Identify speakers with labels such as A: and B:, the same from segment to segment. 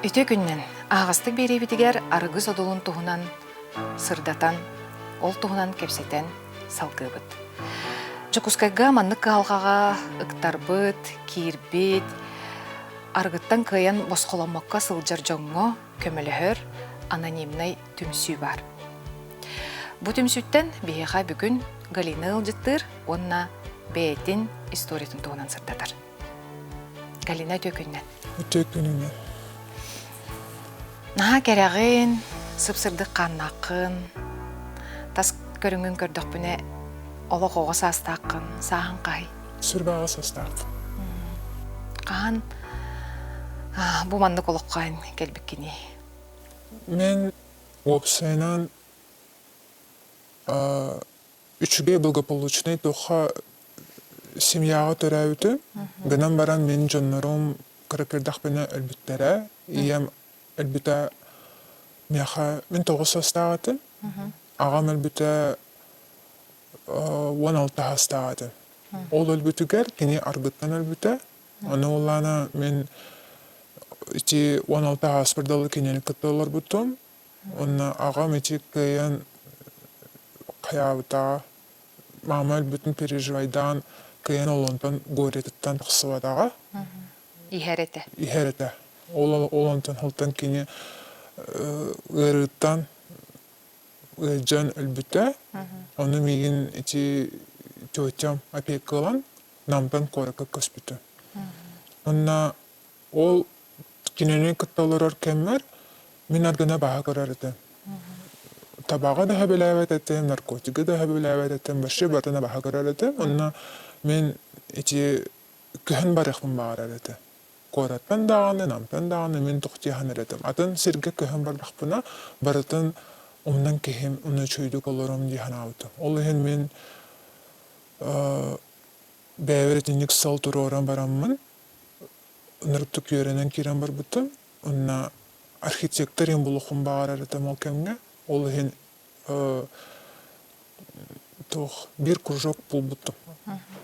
A: Үтүө күнүнэн! Аһаҕастык биэриибитигэр арыгы содулун туһунан сырдатан, ол туһунан кэпсэтэн салгыыбыт. Дьокуускайга маннык кыһалҕаҕа ыктарбыт, киирбит, арыгыттан кыайан босхоломмокко сылдьар дьоҥҥо көмөлөһөр анонимнай түмсүү баар. Бу түмсүүттэн биһиэхэ бүгүн Галина ыалдьыттыыр уонна бэйэтин историятын туһунан сырдатар. Галина үтүө күнүнэн.
B: Үтүө күнүнэн.
A: Наһаа кэрэҕин, сып-сырдык хааннааххын, тас көрүҥүн көрдөхпүнэ олох оҕо саастааххын, сааһыҥ хаһый?
B: Сүрбэҕэ саастаахпын.
A: Хаһан бу маннык олоххо эн кэлбиккиний?
B: Мин уопсайынан үчүгэй благополучнай туохха семьяҕа төрөөбүтүм. Гынан баран мин дьоннорум кыра кырдахпына өлбүттэрэ. Ийэм өлбүтэ миэхэ мин 9 саастаах этим. Аҕам өлбүтэ 16 саастаах этим. Ол өлбүтүгэр кини аргыттан өлбүтэ. Ону улаана мин ити 16 ааспар дылы кинини кытта олорбутум. Уонна аҕам ити кыайан хайаабытаҕа, маама өлбүтүн переживайдаан кыайан олонтон горетыттан тахсыбатаҕа.
A: Иһэр этэ.
B: Иһэр этэ. Ол ол онтон һылтан кини ыарыыттан ыалдьан өлбүтэ. Ону миигин ити тетям опека ылан Намтан куоракка көспүтүм. Онно ол кинини кытта олорор кэммэр мин аргына баһа көрөр этим. Табаҕы да сөбүлээбэт этим, наркотигы да сөбүлээбэт этим, вообще барытын баһа көрөр этим. Онно мин ити көһөн барыахпын баҕарар этим. Куораттан даҕаны, Намтан даҕаны мин тохтуйаһан эрэ этим. Атын сиргэ көһөн бардахпына барытын умнан киһим, уну үчүгэйдик олоруом дии санаабытым. Ол иһин мин бэйэбэр итинник сыл туруоран бараммын ынырыктык үөрэнэн киирэн барбытым. Онно архитектор диэн булуохпун баҕарар этим ол кэмҥэ. Ол иһин туох биир кружок булбутум.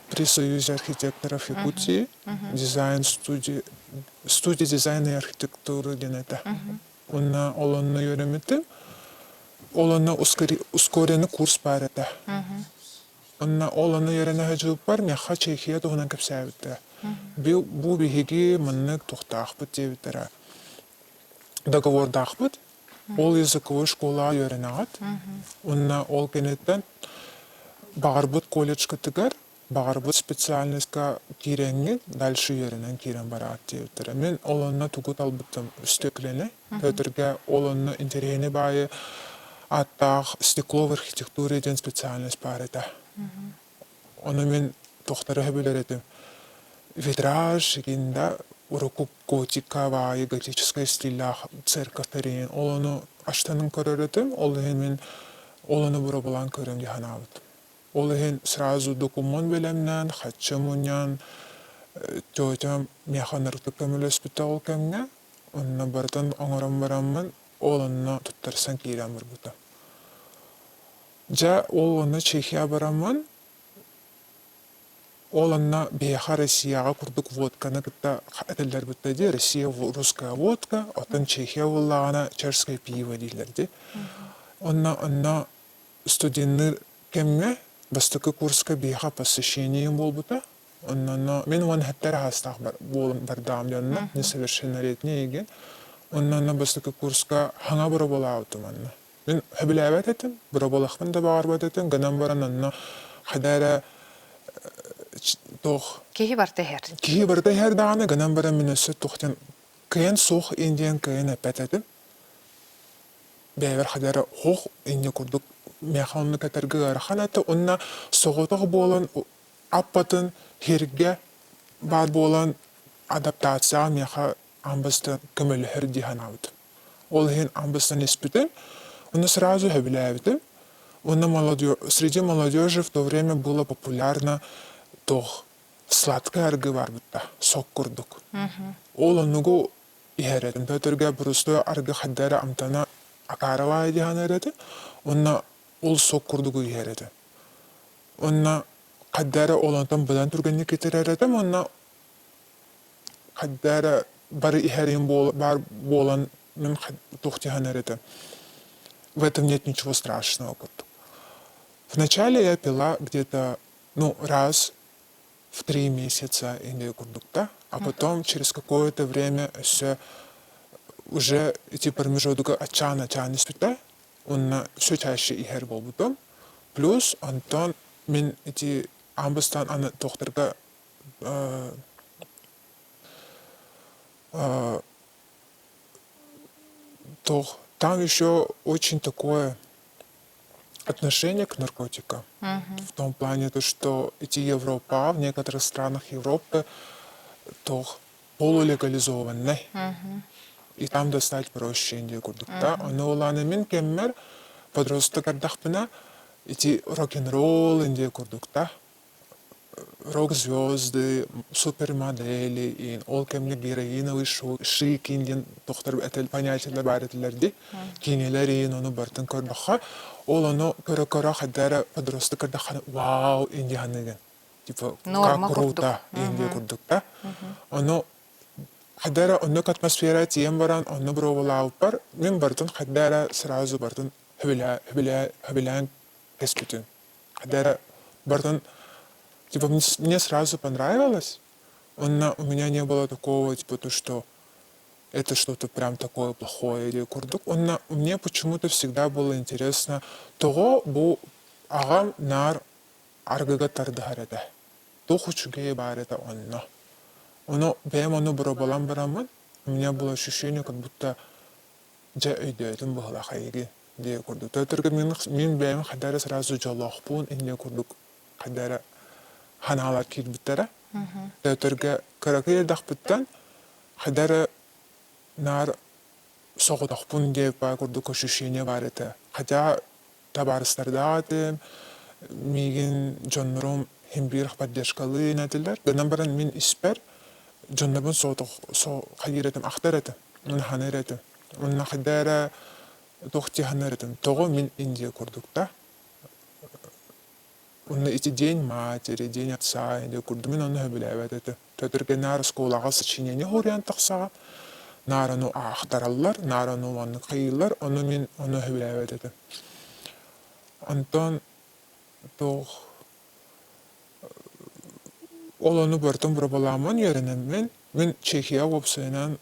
B: При Союзе архитекторов Якутии дизайн студия студия дизайна и архитектуры диэн этэ. Уонна ол онно үөрэммитим. Ол онно ускоренный курс баар этэ. Онно ол ону үөрэнэ сылдьыбыппар миэхэ Чехия туһунан кэпсээбиттэрэ. Бу биһиги маннык туохтаахпыт диэбиттэрэ. Договордаахпыт. Ол языковой школаҕа үөрэнэҕит. Уонна ол кэнниттэн баҕарбыт колледжкытыгар, баҕарбыт специальностька киирэҥҥит, дальше үөрэнэн киирэн бараҕыт диэбиттэрэ. Мин ол онно тугу талбытым стеклени. Петргэ ол онно интэриэһинэй баайы ааттаах стекло в архитектуре диэн специальность баар этэ. Ону мин тохторо билэр этим. Витраж игин да урукку готика баайы готическай стиллаах церковь тэрийэн ол ону аштанын көрөр этим, ол иһин мин ол ону боробулаан көрөн дии санаабытым. Ол иһин сразу докумуон бэлэмнээн, хаччы мунньан, тетям миэхэ ынырыктык көмөлөспүтэ ол кэмҥэ. Онно барытын оҥорон бараммын, ол онно туттарсан киирэн барбытым. Дьэ, ол онно Чехия бараммын, ол онно биһиэхэ Россияҕа курдук водканы кытта этэллэр дии, Россия русская водка, оттон Чехия буоллаҕына чешское пиво дииллэр дии. Онно онно студенныыр кэмҥэ бастакы курска биһиэхэ посвящением буолбута. Онно мин уон хэттэр аһастаах буолан бардаҕым дьонно несовершеннолетний игин. Онно бастакы курска хаҥа боробулаабытым онно. Мин сөбүлээбэт этим, боробулахпын да баҕарбат этим, гынан баран онно хайда эрэ туох
A: Киһи барыта иһэр.
B: Киһи барыта иһэр даҕаны, гынан баран мин өссө туох диэн кыайан суох ин диэн кыайан эппэт этим. Бэйэбэр хайда эрэ хоох инньэ курдук миэхэ оннук этэргэ ыарахан этэ уонна соҕотох буолан аппатын һиргэ баар буолан адаптацияҕа миэхэ аан бастаан көмөлөһөр дии санаабытым. Ол иһин аан бастаан испитим, уонна сразу сөбүлээбитим. Уонна среди молодежи в то время было популярно туох сладкай аргы баарбыта, сок курдук. Ол оннугу иһэр этим. Петрга боростуой аргы хайда эрэ амтана акаарабаай дии саныыр этим. Уонна ол сок курдугу иһэр этим. Уонна хайда эрэ ол онтон быдан түргэнник итирэр этим уонна хайда эрэ бары иһэрин баар буолан мин туох тиһэн этэ. В этом нет ничего страшного курдук. Вначале я пила где-то, ну, раз в 3 месяца или курдук да, а потом через какое-то время все уже эти промежуток ачаан-ачаан испитэ, уонна все чаще иһэр буолбутум. Плюс онтон мин ити аан бастаан аны туохтарга э, э, туох там еще очень такое отношение к наркотикам. В том плане, то, что эти Европа, в некоторых странах Европы то полулегализованный. И там достать проще Индия курдук да. Ону улаана мин кэммэр подросток эрдэхпинэ ити рок-н-ролл Индия курдук да. Рок-звезды, супермодели, и ол кэмҥэ героиновый шик диэн тохтор этэл понятиелар баар этилэр дии. Киинэлэр иин ону барытын көрдөххө, ол ону көрө-көрө хайда эрэ подросток көрдөххө вау Индия ханыгын. Типа
A: Норма
B: как
A: курдук.
B: круто Индия курдук да. Ону хайда эрэ оннук атмосфера тиийэн баран онно боруобалаабыппар мин барытын хайда эрэ сразу барытын сөбүлээн кэспитим. Хайда эрэ барытын типа мне сразу понравилось, онно у меня не было такого типа то, что это что-то прям такое плохое или курдук. Онно мне почему-то всегда было интересно тоҕо бу аҕам наар арыгыга тардыһар этэ. Туох үчүгэйэ баар этэ онно. Ону бэйэм ону боруобалаан бараммын, у меня было ощущение, как будто дьэ өйдөөтүм быһыылаах эйигин диэ курдук. Төтөргө мин, мин бэйэм хайда эрэ сразу дьоллоохпун инньэ курдук хайда эрэ ханаалар киирбиттэрэ. Төтөргө кыракый эрдэхпиттэн хайда эрэ наар соҕотохпун диэ курдук ощущение баар этэ. Хотя табаарыстардаах этим, миигин дьоннорум син биир поддержкалыы этилэр. Гынан баран мин испэр дьоннорбун соҕотох хайыыр этим, ахтар этим, ханыыр этим. Уонна хайда эрэ туох дии саныыр этим, тоҕо мин Индия курдук да? Уонна ити день матери, день отца Индия курдук мин ону сөбүлээбэт этим. Төтөргө наар оскуолаҕа сочинение суруйан тахсаҕын, наар ону аахтараллар, наар ону маннык хайыыллар, ону мин ону сөбүлээбэт этим. Онтон туох ол ону барытын боруобалааммын үөрэнэммин, мин Чехия уопсайынан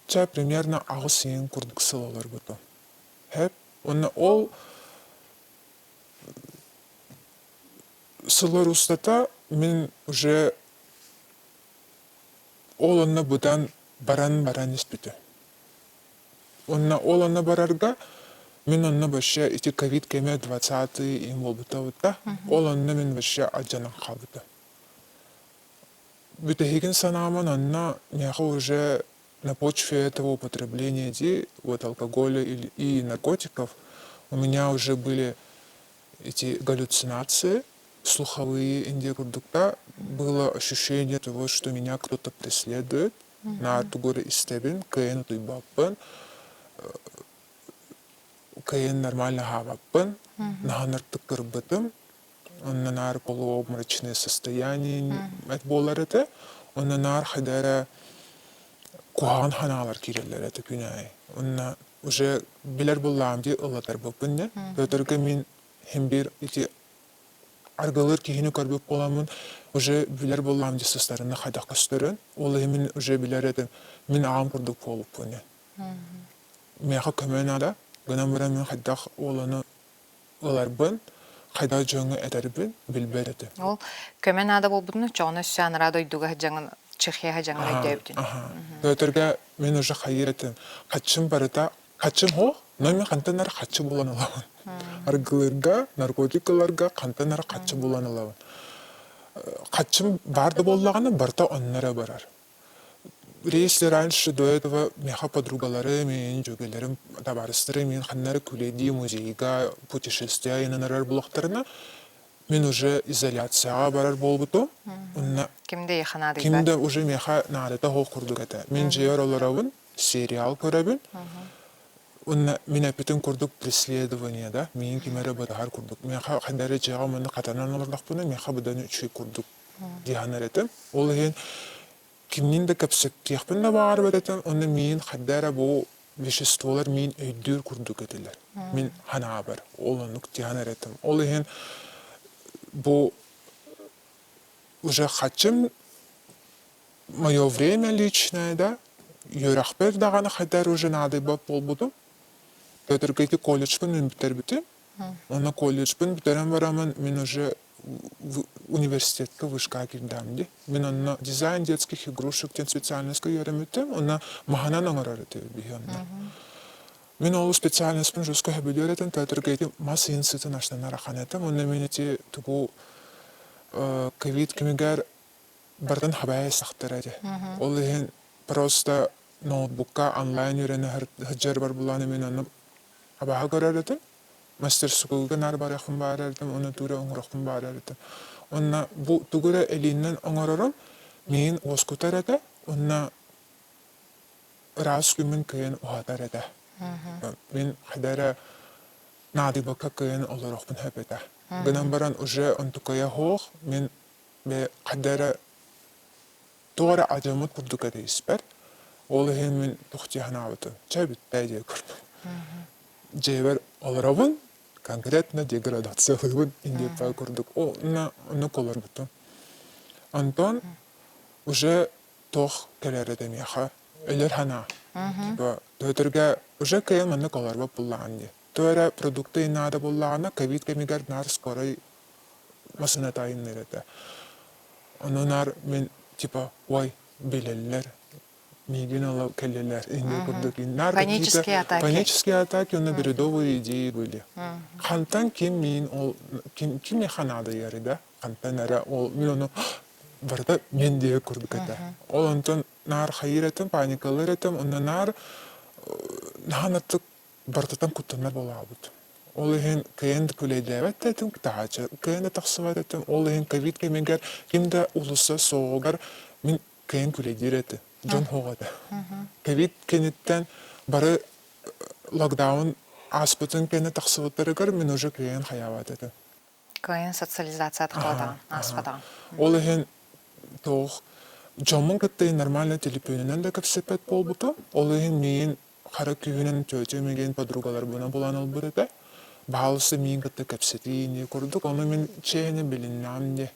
B: чэ примерно 8 ыйын курдук сыл олорбутум. Сөп. Уонна ол сыллар устата мин уже ол онно быдан баран-баран испитим. Уонна ол онно барарга мин онно вообще ити ковид кэмэ 20-й им буолбута ол онно мин вообще алдьанан хаалбытым. Бүтэһигин санааман онно миэхэ уже на почве этого употребления ди, вот алкоголя и наркотиков у меня уже были эти галлюцинации слуховые Индия курдукта было ощущение того, что меня кто-то преследует. Наар тугу эрэ истэбин, кыайан утуйбаппын, кыайан нормально аһаабаппын, наһаа кырбытым. Онно наар полуобморочное состояние буолар этэ. Онно наар хайда эрэ куһаҕан санаалар киирэллэр этэ күн аайы. Онно уже билэр буллаам дии ыллатарбыппын дьэ. Петрга мин син биир ити аргылыыр киһини көрбүт буоламмын уже билэр буоллаам дии сыстарына хайдах көстөрүн. Ол иһин мин уже билэр этим. Мин аҕам курдук буолуппун диэн. Миэхэ көмө наада. Гынан баран мин хайдах ол ону ыларбын, хайдах дьоҥҥо этэрбин билбэт этим.
A: Ол көмө наада буолбутун оччоҕуна өссө анараа дойдуга сылдьаҥын Чехия сылдьаҥын өйдөөбүтүн.
B: Петрга мин уже хайыыр этим. Хаччым барыта хаччым суох, но мин хантан эрэ хаччы булан ылабын. Аргылыырга, наркотик ыларга хантан эрэ хаччы булан ылабын. Хаччым баар да буоллаҕына, барыта онно эрэ барар. Если раньше до этого миэхэ подругаларым, дьүөгэлэрим, табаарыстарым мин ханна эрэ күлэйдии музейга, путешествие айаннанарар буоллахтарына, мин уже изоляцияҕа барар буолбутум. Онно
A: Ким да эйиэхэ
B: ким
A: наадыйбат.
B: да уже миэхэ наадата суох курдук этэ. Мин дьиэбэр олоробун, сериал көрөбүн. Уонна мин эппитим курдук преследование да, миигин ким эрэ батыһар курдук. Миэхэ хайда эрэ дьиэҕэ манна хатанан олордохпуна, миэхэ быдан үчүгэй курдук дии саныыр этим. Ол иһин. Кимниин да кэпсэтиэхпин да баҕарбат этим, уонна миин хайда эрэ бу веществолар миин өйдүүр курдук этилэр. Мин ханаабар ол оннук тиһэн этим. Ол иһин бу уже хачым мое время личное, да, үөрэхпэр даҕаны хайдар уже наадыйбат буолбутум. Петрга ити колледжпын мин бүтэрбитим. Онно колледжпын бүтэрэн бараммын мин уже университетка вышка киирдэм дии. Мин онно дизайн детских игрушек диэн специальностька үөрэммитим. Онно маһынан оҥорор этибит биһи онно. Мин ол специальностьпын жестко сөбүлүүр этим. Петрга ити мас иһин сытын аштанар ахан этим. Онно мин ити тугу ковид кэмигэр барытын хабаайа сахтара этэ. Ол иһин просто ноутбукка онлайн үөрэнэ сылдьарбар булааны мин онно абааһы көрөр этим. Мастерскойга наар барыахпын баарар этим, уонна тугу эрэ оҥоруохпун баарар этим. Уонна бу тугу эрэ илиинэн оҥорорум миигин уоскутар этэ уонна ыраас күммүн кыайан уһатар этэ. Мин хайда эрэ наадыйбакка кыайан олоруохпун сөп этэ. Гынан баран уже онтукайа суох, мин хайда эрэ туох эрэ адьаммыт курдук этэ испэр. Ол иһин мин туох дии санаабытым, чэ бүттэ диye көрдүм. Дьиэбэр олоробун, конкретно деградациялыыбын индиэппэ курдук оннук олорбутум. Онтон уже туох кэлэр этэ миэхэ өлөр санаа. Типа Петргэ уже кыайан маннык олорбот буллаҕын дии. То эрэ продукты наада буллаҕына ковид кэмигэр наар скорай массыына таайыннар этэ. Ону наар мин типа ой билэллэр миигин ыла кэллилэр инньэ курдук наар
A: Панические атаки.
B: Панические атаки уонна бредовые идеи были. Хантан ким миин ол ким ким миэхэ наадыйарый да хантан эрэ ол мин ону барыта мен диэ курдук этэ. Ол онтон наар хайыыр этим, паникалыыр этим, онно наар наһаа аттык барытыттан куттанар буолаабыт. Ол иһин кыайан да күлэйдээбэт да этим, таһааччы кыайан да тахсыбат этим. Ол иһин ковид кэмигэр ким да уулусса суоҕугар мин кыайан күлэйдиир этим. Дьон суох этэ. Ковид кэнниттэн бары локдаун ааспытын кэннэ тахсыбыттарыгар мин уже кыайан хайаабат этим.
A: Кыайан социализация тахсыбатаҕын, ааспатаҕын.
B: Ол иһин туох дьоммун кытта нормально телефонунан да кэпсэппэт буолбутум. Ол иһин миигин хара күүһүнэн тетям миигин подругаларбынан булан ылбыт этэ. Баһаалыста миигин кытта кэпсэтии ини курдук. Ону мин чиэһинэ билиннэҕим дии.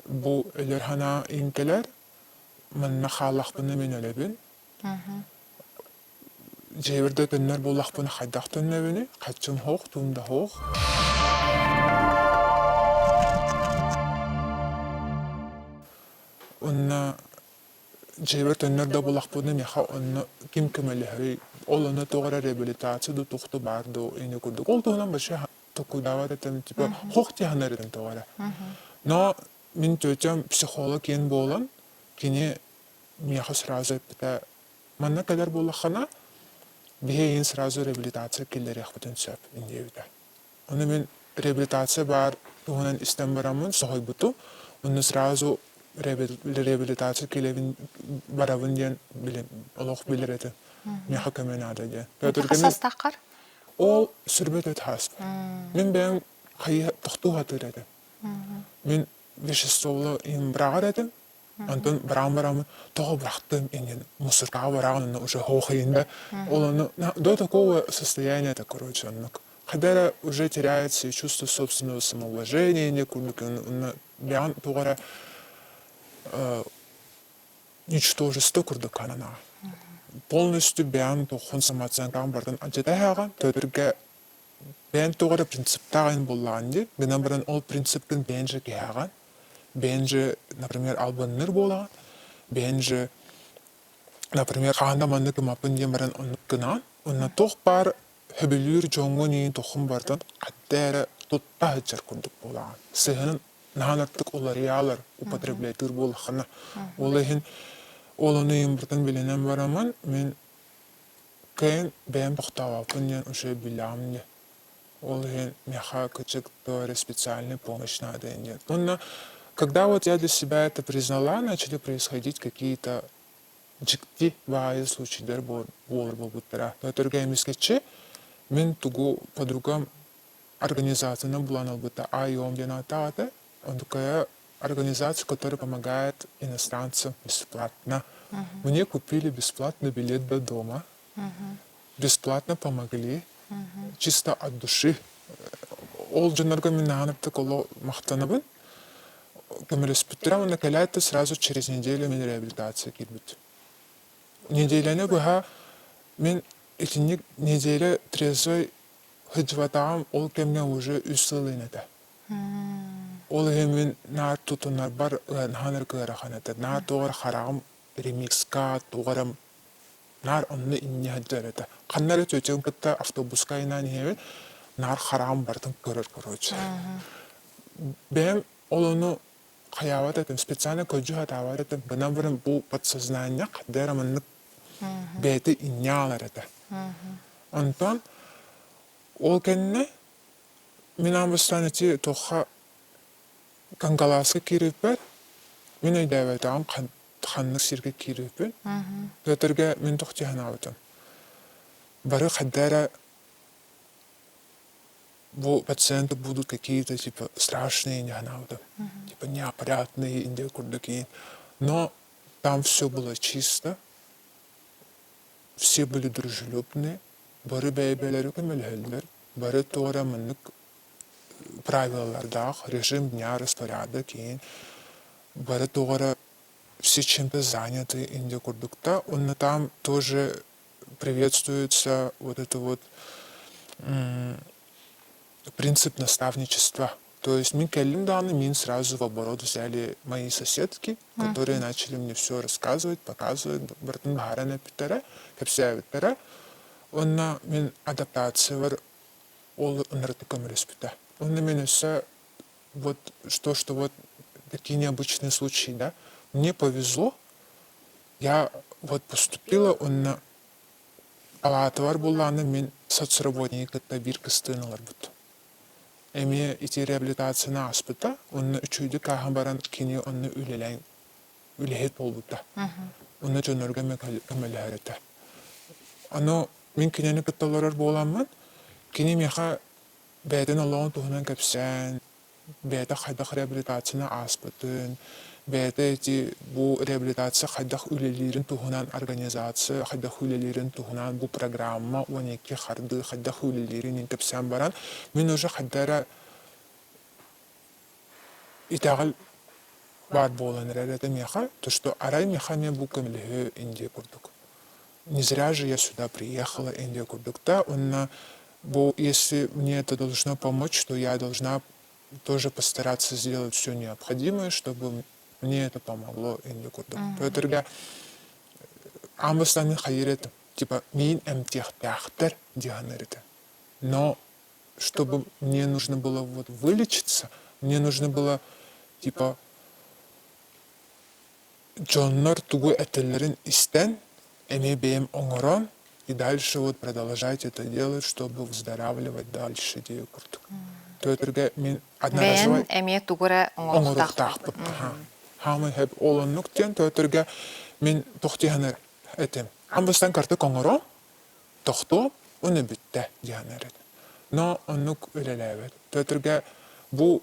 B: Бу өлөр санаа иҥкэлэр, манна хааллахпына мин өлөбүн. Дьиэбэр да төннөр буоллахпына хайдах төннөбүнүй? Хаччым суох, туум да суох. Уонна дьиэбэр төннөр да буоллахпына миэхэ онно ким көмөлөһөрүй? Ол онно туох эрэ реабилитация дуу, туох да баар дуу ини курдук. Ол туһунан вообще толкуйдаабат этим, типа хох дии саныыр этим тоҕо эрэ. Но мин тетям психолог киэн буолан, кини миэхэ сразу эппитэ Манна кэлэр буоллаххына, биһи эйигин сразу реабилитация киллэриэхпитин сөп диэбитэ. Ону мин реабилитация баар туһунан истэн бараммын соһуйбутум. Онно сразу реабилитация кэлэбин барабын диэн олох билэр этим. Миэхэ көмө наада диэн.
A: Хасастаххар?
B: Ол сүрбэт өт хааспар. Мин бэйэм хайы тохтуу сатыыр этим. Мин веществолу им быраҕар этим. Онтон бараан бараммын тоҕо бырахтым иҥин мусоркаҕа бараҕын онно уже хоох да ол ону до такого состояния это короче оннук когда эрэ уже теряется чувство собственного самоуважения не курдук онно бэйэҕин тоҕо эрэ ничтожество курдук хананаҕа полностью бэйэҕин тоххун самооценкаҕын бардын алдьата төбөргө Бэйэн тоҕо эрэ принциптаах эн буоллаҕын дии. Гынан баран ол принципкин бэйэн же киһэҕин, бэйэн же, например, албынныыр буолаҕын, бэйэн же, например, хаһан да маннык гыммаппын диэн баран оннук гынаҕын. Уонна туох баар сөбүлүүр дьоҥҥун иин тоххун барытын хатта эрэ тутта сылдьар курдук буолаҕын. Сыһыанын наһаа артык уларыйаалар, употребляйтыыр буоллаххына. Ол иһин ол ону иин барытын билинэн бараммын мин Кыайан бэйэм тохтообоппун диэн уже билэҕим дии. Ол иһин миэхэ кычык то эрэ специальная помощь надо диэн. Уонна когда вот я для себя это признала, начали происходить какие-то дьикти баайы случайдар буолар буолбуттара. Өтөргө эмискэччи мин тугу подругам организацияны булан ылбыта АЙОМ диэн ааттаах этэ. Онтукайа организацию, которая помогает иностранцам бесплатно. Мне купили бесплатный билет до дома, бесплатно помогли, чисто от души. Ол дьоннорго мин наһаа олох махтанабын. Көмөлөспүттэрэ уонна кэлээт да сразу через неделю мин реабилитация киирбит. Неделяны быһа мин итинник неделя трезвый сылдьыбатаҕым ол кэмҥэ уже үс сыл этэ. Ол иһин мин наар тутунарбар ыарахан ыарахан этэ. Наар туох эрэ хараҕым ремикска туох эрэ наар онно инньэ сылдьар этэ. Ханна эрэ чүөчэм кытта автобуска айнаан иһэбин, наар хараҕым барытын көрөр короче. Бэйэм ол ону хайаабат этим, специально көрдьүү сатаабат этим. Гынан баран бу подсознание хайда эрэ маннык бэйэтэ инньэ аалар этэ. Онтон ол кэннэ мин аан бастаан ити туохха Кангалааска киирбиппэр мин өйдөөбөтөҕүм ханнык сиргэ киирбиппин. Петргэ мин туох дии санаабытым. Бары хайда эрэ бу пациенты будут какие-то типа страшные дии санаабытым. Типа неопрятные индия курдук иин. Но там все было чисто, все были дружелюбные, бары бэйэ-бэйэлэрин көмөлөһөллөр, бары туора маннык правилалардаах режим дня, распорядок иин бары туох эрэ все чем-то заняты инде курдукта. Онно там тоже приветствуется вот это вот принцип наставничества. То есть мин кэллим даҕаны мин сразу в оборот взяли мои соседки, которые начали мне все рассказывать, показывать, барытын баһаран эппиттэрэ, кэпсээбиттэрэ. Онно мин адаптациябар ол ынырытык көмөлөспүтэ. Онно мин өссө вот что, что вот такие необычные случаи, да. Мне повезло, я вот поступила, онно палаатабар буоллаҕына мин соцработнигы кытта биир кыстыын олорбут. Эмиэ ити реабилитацияны ааспыта, онно үчүгэйдик ааһан баран кини онно үлэлээн үлэһит буолбута. Онно дьоннорго көмөлөһөр этэ. Аны мин кинини кытта олорор буоламмын, кини миэхэ бэйэтин олоҕун туһунан кэпсээн, бэйэтэ хайдах реабилитацияны ааспытын, бэйэтэ ити бу реабилитация хайдах үлэлиирин туһунан организация хайдах үлэлиирин туһунан бу программа 12 хардыы хайдах үлэлиирин кэпсээн баран, мин уже хайда эрэ итэҕэл баар буолан эрэр этэ миэхэ, то что арай миэхэ эмиэ бу көмөлөһүө Индия курдук. Не зря же я сюда приехала, Индия курдук да, уонна бу если мне это должно помочь, то я должна тоже постараться сделать все необходимое, чтобы мне это помогло Индия курдук. Петрга аан бастаан хайыр этим, типа миин эмтиэхтээхтэр диэн этэ. Но чтобы мне нужно было вот вылечиться, мне нужно было типа дьоннор тугу этэллэрин истэн, эмиэ бэйэм оҥорон, и дальше вот продолжать это делать, чтобы выздоравливать дальше диye курдук. Төтөргө мин одноразовый
A: Бэйэн эмиэ тугу эрэ
B: оҥоруохтаахпыт. Хаамай хэп олоннук диэн төтөргө мин тохтиһанар этим. Амбастан картык оҥоро, тохтоо, уну бүттэ диэн эрэ. Но оннук үлэлээбэт. Төтөргө бу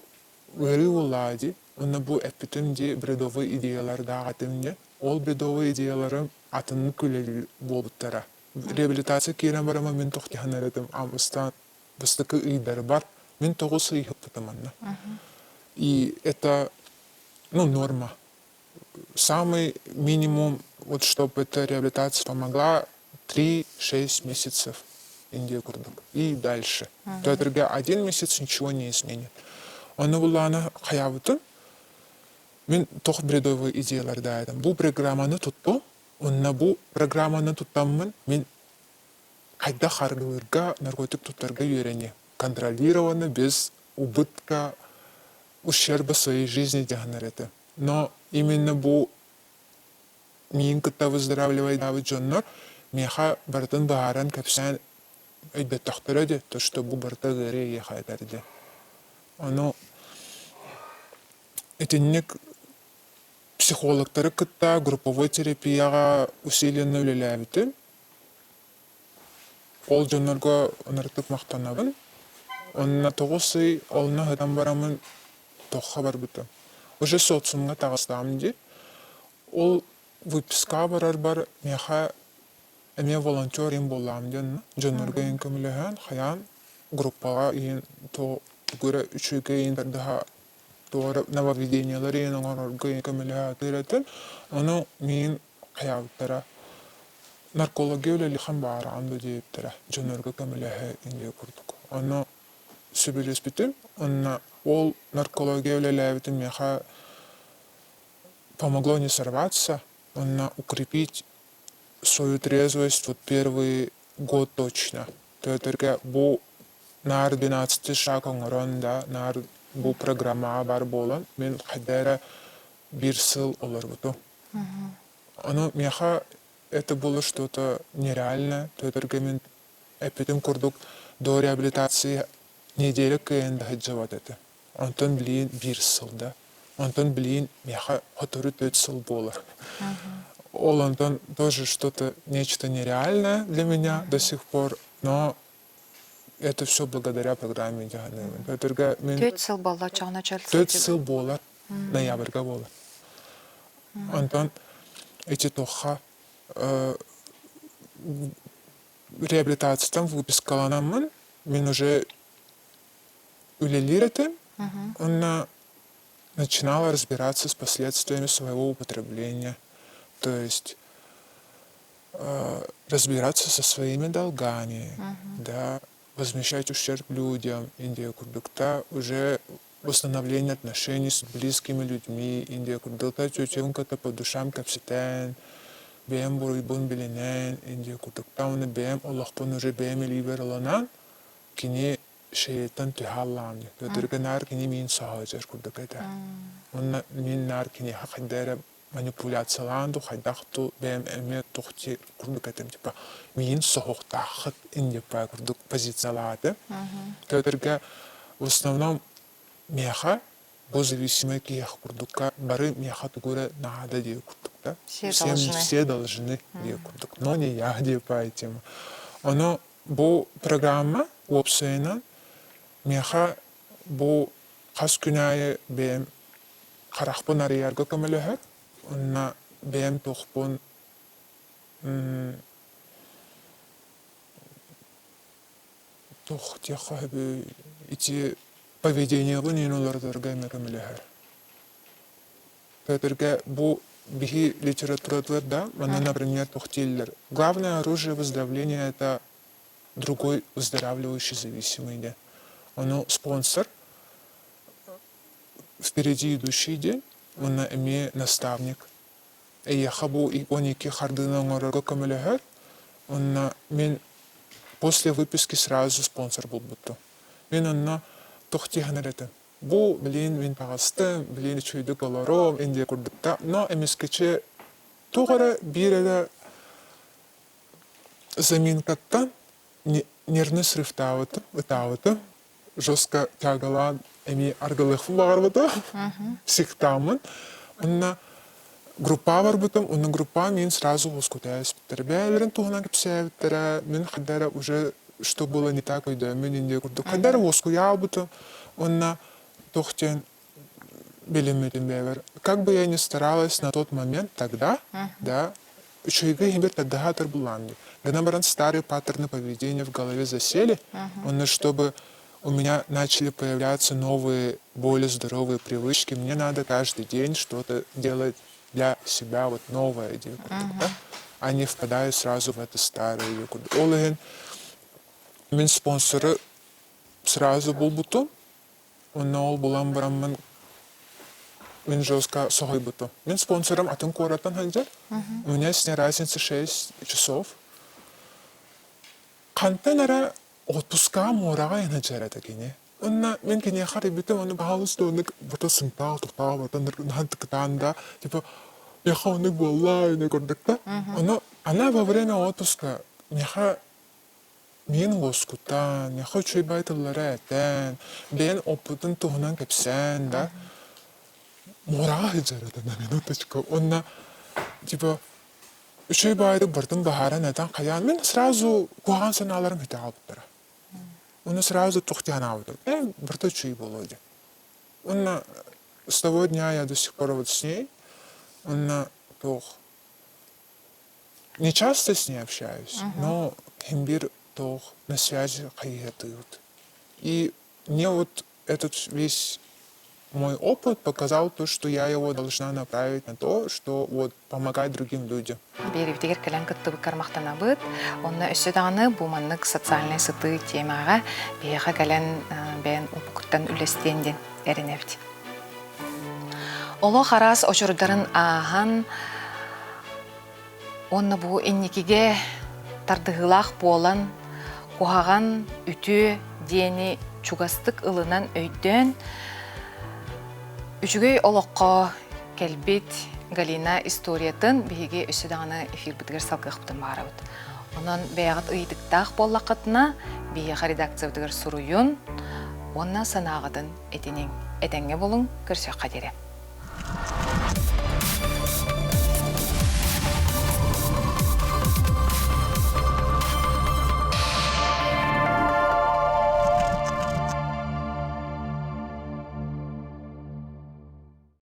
B: ыарыы буоллаҕа дии, уонна бу эппитим дии бредовый идеялардаах этим дии. Ол бредовый идеяларым атыннык үлэлиир буолбуттара. Реабилитация киирэн бараммын мин тохтуһан этим августан бастакы ыйдарбар мин 9 ый ыппытым онно. И это, ну, норма. Самый минимум, вот чтобы эта реабилитация помогла, 3-6 месяцев Индия курдук. И дальше. Төтөргө один месяц ничего не изменит. Ону буллаана хайаабытын мин тох бредовый идеялардаайдым. Бу программаны туттум, онно бу программаны туттаммын мин хайдах арыгылыырга, наркотик туттарга үөрэниэ. Контролированно, без убытка, ущерба своей жизни дьаһанар этэ. Но именно бу миин кытта выздоравливайдаабыт дьоннор миэхэ барытын быһааран кэпсээн өйдөттөхтөрө дии, то что бу барыта ыарыы эйиэхэ этэр диэн. Ону итинник психологтары кытта групповой терапияҕа усиленно үлэлээбитим. Ол дьоннорго ынырыктык махтанабын. Онно 9 ый онно сытан бараммын тоххо барбытым. Уже социумҥа таҕыстаҕым дии. Ол выпискаҕа барарбар миэхэ эмиэ волонтер им буоллаҕым диэн дьоннорго иһин көмөлөһөн, хайаан группаҕа иһин тугу эрэ үчүгэй иһин тардаһа туох эрэ нововведениелар иһин оҥорорго иһин көмөлөһө сатыыр этим. Ону миигин хайаабыттара наркология үлэлиэххин баҕараҕын дуо диэбиттэрэ дьоннорго көмөлөһө диэн курдук. Ону сөбүлэспитим. Онно ол наркология үлэлээбитим миэхэ помогло не сорваться, уонна укрепить свою трезвость вот первый год точно. Төтөргө бу наар 12 шаг оҥорон да, наар бу программаҕа бар буолан, мин хайда эрэ биир сыл олорбутум. Ону миэхэ это было что-то нереальное. Төтөргө мин эппитим курдук до реабилитации неделя кыайан да сылдьыбат этим. Онтон билигин биир сыл да. Онтон билигин миэхэ сотору төрт сыл буолар. Ол онтон тоже что-то нечто нереальное для меня до сих пор, но это все благодаря программе дьаһаныыбын. Өтөргө мин
A: Төрт сыл буолла оччоҕуна чөл
B: төрт
A: сылдьыбыт.
B: сыл буолар, ноябрьга буолар. Онтон эти туохха реабилитацияттан выпискаланаммын, мин уже үлэлиир этим. Уонна начинала разбираться с последствиями своего употребления. То есть разбираться со своими долгами, да, возмещать ущерб людям, Индия курдукта, уже восстановление отношений с близкими людьми, Индия курдукта, тетенка по душам кэпсэтэн, бэйэм буруйбун билинэн, Индия курдукта, уонна бэйэм олохпун уже бэйэм илиибэр ылынан, кини шеяттан түһэ аллаҕым дии. Өтөргө наар кини миин соһоочор курдук этэ. Уонна мин наар киниэхэ хайда эрэ манипуляциялаан дуу, хайдах дуу бэйэм эмиэ туох курдук этим, типа миин соһуохтааххыт индиппа курдук позициялааты. Өтөргө в основном миэхэ бу зависимый киһиэхэ курдукка бары миэхэ тугу эрэ наада диэ курдук да.
A: Все
B: Всем
A: должны.
B: все должны диэ курдук, но не я диэ по тему. Ону Бу программа уопсайынан миэхэ бу хас күн аайы бэйэм харахпын арыйарга көмөлөһөр уонна бэйэм туохпун туох диэххэ сөбүй ити поведениебын иһин уларытарга эмиэ көмөлөһөр. Петргэ бу биһи литературатыгар да, манна, например, туох дииллэр главное оружие выздоровления это другой выздоравливающий зависимый диэн. Ону спонсор впереди идущий диэн уонна эмиэ наставник. Эйиэхэ бу 12 хардыыны оҥорорго көмөлөһөр. Уонна мин после выписки сразу спонсор булбутум. Мин онно туох дии саныыр этим. Бу билигин мин таҕыстым, билигин үчүгэйдик олоруом Индия курдукта. Но эмискэчи туох эрэ биир эрэ заминкаттан нервный срывтаабытым, ытаабытым, жестко тягалаан эмиэ аргылыахпын баҕарбытым, психтааммын. Онно группаҕа барбытым, онно группаҕа миин сразу уоскутаа испиттэрэ. Бэйэлэрин туһунан кэпсээбиттэрэ, мин хайда эрэ уже что было не так өйдөөммүн Индия курдук. Хайда эрэ уоскуйаабытым. Уонна туох диэн билиммитим бэйэбэр. Как бы я ни старалась на тот момент тогда, да, үчүгэйгэ иһибэр тардыһаатар буллаам дии. Гынан баран старые паттерны поведения в голове засели, уонна чтобы у меня начали появляться новые, более здоровые привычки, мне надо каждый день что-то делать для себя вот новое диэн курдук да, а не впадаю сразу в это старое диэн курдук. Ол иһин мин спонсоры сразу булбутум, уонна ол булан бараммын мин жестко соһуйбутум. Мин спонсорым атын куораттан сылдьар. У меня с ней разница 6 часов. Хантан эрэ отпуска муораҕа сылдьар этэ кини. Уонна мин киниэхэ арыйбытым, ону баһаалыста оннук бото сымтаал тохтоо батан наһан да, типа миэхэ оннук буолла ини курдук да. Ону она во время отпуска миэхэ миин уоскутан, миэхэ үчүгэй баай тыллары этэн, бэйэн опытын туһунан кэпсээн да, муораҕа сылдьар этэ на минуточку. Уонна типа үчүгэй баайдык барытын быһааран этэн хайаан мин сразу куһаҕан санааларым бүтэ хаалбыттара. Уонна сразу туох диэн аабытым, ээ, барыта үчүгэй буолуо диэн. Уонна С того дня я до сих пор вот с ней. Онно туох не часто с ней общаюсь, но син биир туох на связи хайыһатыыбыт. И мне вот этот весь мой опыт показал то, что я его должна направить на то, что вот помогать другим людям.
A: Биэрибитигэр кэлэн кыттыбыккар махтанабыт. Онно өссө даҕаны бу маннык социальнай сытыы темаҕа биһиэхэ кэлэн бэйэн опукуттан үлэстиэн диэн эрэнэбит. Олох араас очурдарын ааһан уонна бу инникигэ тардыһыылаах буолан, куһаҕан, үтүө диэни чугастык ылынан өйдөөн, үчүгэй олоххо кэлбит Галина историятын биһиги өссө даҕаны эфирбитигэр салгыахпытын баҕарабыт. Онон бэйэҕит ыйытыктаах буоллаххытына, биһиэхэ редакциябытыгар суруйун уонна санааҕытын этиниҥ. Этэҥҥэ булуҥ, көрсүөххэ диэри.